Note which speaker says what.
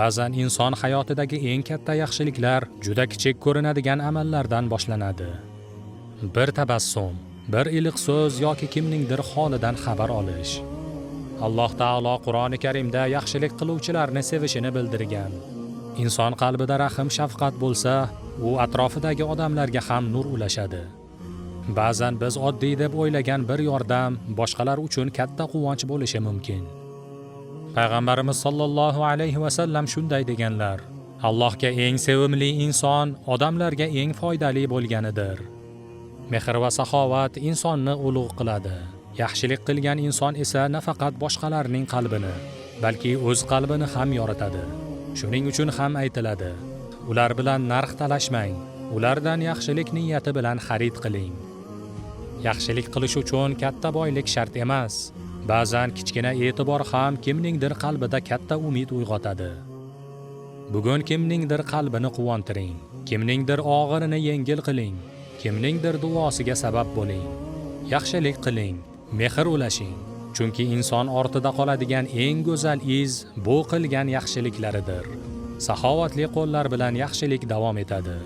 Speaker 1: Ba'zan inson hayotidagi eng katta yaxshiliklar juda kichik ko'rinadigan amallardan boshlanadi. Bir tabassum, bir iliq so'z yoki kimningdir holidan xabar olish. Alloh taolo Qur'oni Karimda yaxshilik qiluvchilarni sevishini bildirgan. Inson qalbida rahm shafqat bo'lsa, u atrofidagi odamlarga ham nur ulashadi. Ba'zan biz oddiy deb o'ylagan bir yordam boshqalar uchun katta quvonch bo'lishi mumkin. Payg'ambarimiz sollallohu alayhi va sallam shunday deganlar: Allohga eng sevimli inson odamlarga eng foydali bo'lganidir. Mehr va saxovat insonni ulug' qiladi. Yaxshilik qilgan inson esa nafaqat boshqalarning qalbini, balki o'z qalbini ham yoritadi. Shuning uchun ham aytiladi: ular bilan narx talashmang, ulardan yaxshilik niyati bilan xarid qiling. Yaxshilik qilish uchun katta boylik shart emas. Ba'zan kichkina e'tibor ham kimningdir qalbida katta umid uyg'otadi. Bugun kimningdir qalbini quvontiring, kimningdir og'irini yengil qiling, kimningdir duosiga sabab bo'ling. Yaxshilik qiling, mehr ulashing. Chunki inson ortida qoladigan eng go'zal iz bu qilgan yaxshiliklaridir. Saxovatli qo'llar bilan yaxshilik davom etadi.